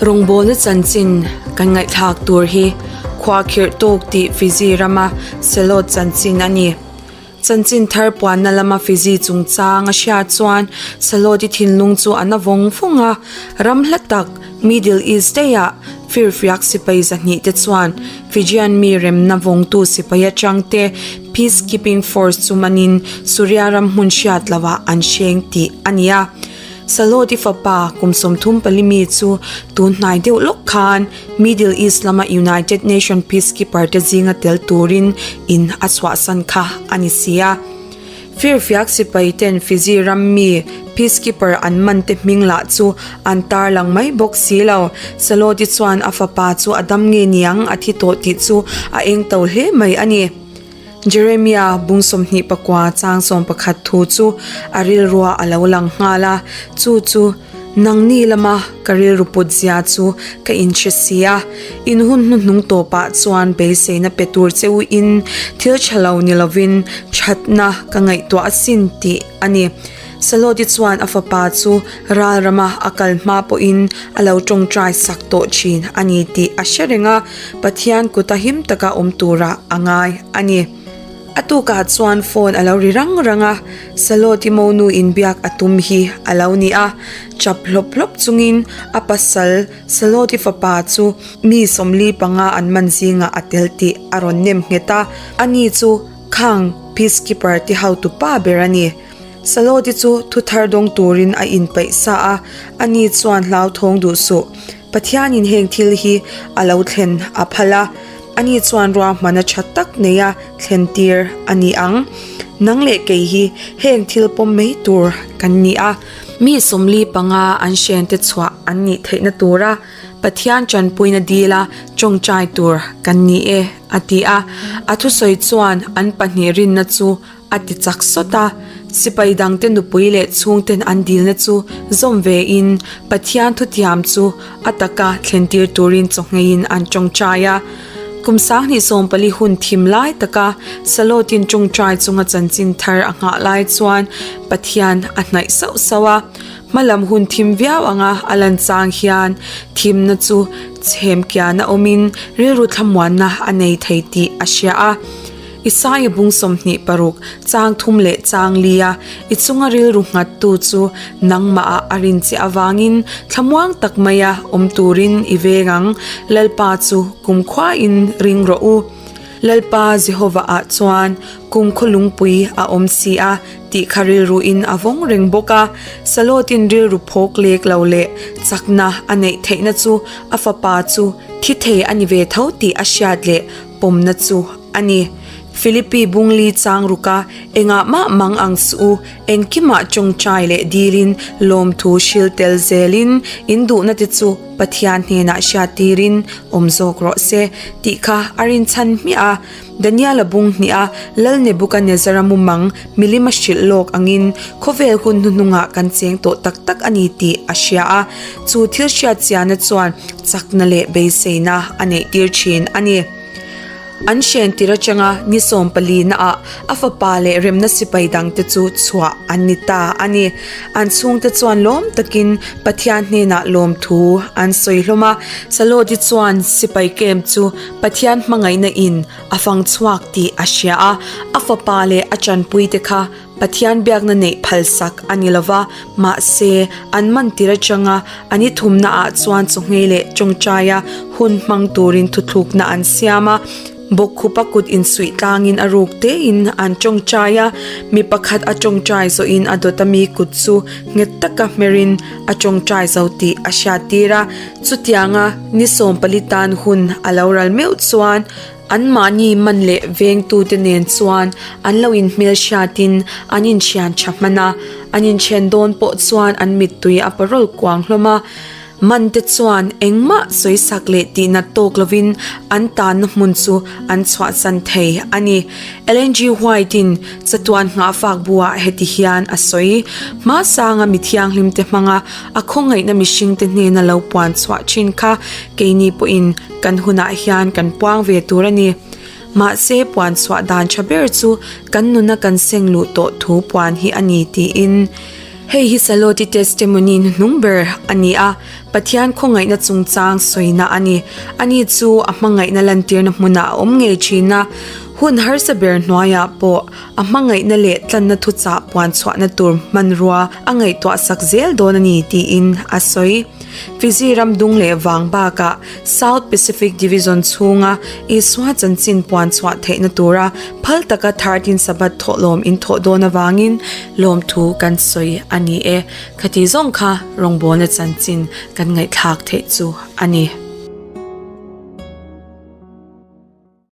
Rawngbawlna chanchin kan ngaihthlak tur hi khuahkhirh tawk tih Fiji rama Selot chanchin a ni. Chanchin thar puanna lama Fiji chungchang a hriat chuan Saloti thinlung chu a na vawng vawng a, ram hla tak Middle East daihah firfiak sipai 200 te chuan Fijian mi remna vawngtu sipai atangte Peacekeeping Force chu manin Suria ram hmun hriat lohah an hreng tih a ni a. Saloti fapa kum 34 mi chu tun hnai deuh lawk khan Middle East lama United Nation Peacekeeper te zinga tel turin in a chhuahsan kha a ni si a. Firfiak sipai ten Fiji ram mi Peacekeeper an man te hming lah chu an tarlang mai bawk si lo. Saloti chuan a fapa chu a dam nge niang a thi tawh tih chu a eng to hle mai a ni. Jeremia bung 29 chang 11 thu chu a rilruah a lo lang nghal a, chu chu nangni lama ka rilru put zia chu ka inhre si a, in hun hnuhnung tawpah chuan beiseina pe tur che u in thil tha lo ni lovin thatna ka ngaihtuah asin tih a ni. Saloti chuan a fapa chu ral rama a kal hma pawhin a lo tawngtai sak tawh thin a ni tih a hre reng a, Pathian kuta him taka awm turah a ngai a ni. A tukah chuan phone a lo ri rang rang a, Saloti monu inbiak a tum hi a lo ni a, chap hlawp hlawp chungin a pasal Saloti fapa chu mi 45 an man zingah a tel tih a rawn nem nghet a, ani chu khang peacekeeper te hotu pa ber a ni. Saloti chu thu thar dawng turin a inpeih sa a, ani chuan hlauthawng duh suh. Pathianin heng thil hi a lo thlen a phal a, ani chuan ruahmana tha tak neia thlen tir a ni ang. Nang leh kei hi heng thil pawm mai tur kan ni a, mi 45 an hrente chhuah an nih theihna tura Pathian tanpuina dila tawngtai tur kan ni e, a ti a. A thusawi chuan an pahnih rinna chu A ti chak sawt a, sipai dangte nupui leh chhungten an dilna chu zawm vein Pathian thutiam chu a taka thlentir turin chawhngeiin an tawngtai a. Kum 2014 hun thim lai taka Salotin tawngtai chunga chanchin thar a nghah lai chuan Pathian a hnaih sauh sauh a. Hmalam hun thim viau anga a lan chang hian thimna chu chhemkiana awmin rilru thlamuanna a nei thei tih a hria a. Isaia bung 26 chang thum leh chang lia i chunga rilru nghattu chu nangmahah a rin che avangin thlamuang tak maia awm turin i veng ang. Lalpa chu kumkhuain ring rawh u. Lalpa Jehovah-ah chuan kumkhaw lungpui a awm si a tih kha rilruin a vawng reng bawk a. Salotin rilru phawk lek lo leh chakna a neih theihna chu a fapa chu thi thei a ni ve tho tih a hriat leh pawmna chu a ni. Philippi bungli chang ruka engah mah mang ang suh u, engkimah tawngtai leh dilin lawmthu hril tel zelin in duhna te chu Pathian hnenah hriat tirin awm zawk rawh se tih kha a rinchhan hmiah a. Daniel-a bung hnih a Lal Nebuchadnezzar-a mumang milim a hrilh lawk angin khawvel hun hnuhnungah kan cheng tawh tak tak a ni tih a hria a, chu thil hriat chiahna chuan chakna leh beiseina a neih tir thin a ni. An hren tir atanga ni 14 naah a fapa leh remna sipai dangte chu chhuah an ni ta a ni. An chhungte chuan lawm takin Pathian hnenah lawmthu an sawi hlawm a. Salodi chuan sipai camp chu Pathian hmangaihna in a fang chhuak tih a hria a, a fapa leh a tanpuite kha Pathian biakna neih phalsak a ni lova, mahse an man tir atanga an i thumna ah chuan chawhngei leh tawngtaia hun hmang turin thuthlukna an siam a. Bawkkhupa kut insuih tlangin a ruk tein an tawngtai a, mi pakhat a tawngtai zawhin a dawt ami kut chu nghet taka hmerin a tawngtai zo tih a hriattir a. Chutianga ni 14 tan hun a lo ral meuh chuan anmahni man leh vengtute nen chuan an lo inhmelhriatin an inthian tha hman a, an inthen dawn pawh chuan an mittui a parawl kuang hlawm a. Man te chuan engmah sawisak leh tihna tawk lovin an tanna hmun chu an chhuahsan thei a ni. Ellen G. White-in chatuan nghahfak buah heti hian a sawi, Hmasanga mi thianghlimte hmanga a khawngaihna mihringte hnena lo puan chhuah thin kha keini pawhin kan hunah hian kan puang ve tur a ni. Mahse puan chhuah dan tha ber chu kan nuna kan seng luh tawh thu puan hi a ni tiin. Hei hi Saloti testimony hnuhnung ber a ni a, Pathian khawngaihna chungchang sawina a ni. Ani chu a hmangaihna lantirna hmunah a awm ngei thin a, hun harsa ber hnuaiah pawh a hmangaihna leh tlanna thuchah puan chhuahna tur hmanrua a ngaihtuah sak zel dawn a ni tiin a sawi. Fiji ram dung leh vang bakah South Pacific Division chhunga Isua chanchin puan chhuah theihna tura phal taka 13 Sabbath thawhlawm in thawh dawn avangin lawmthu kan sawi a ni e. Khati zawng kha rawngbawlna chanchin kan ngaihthlak theih chu a ni.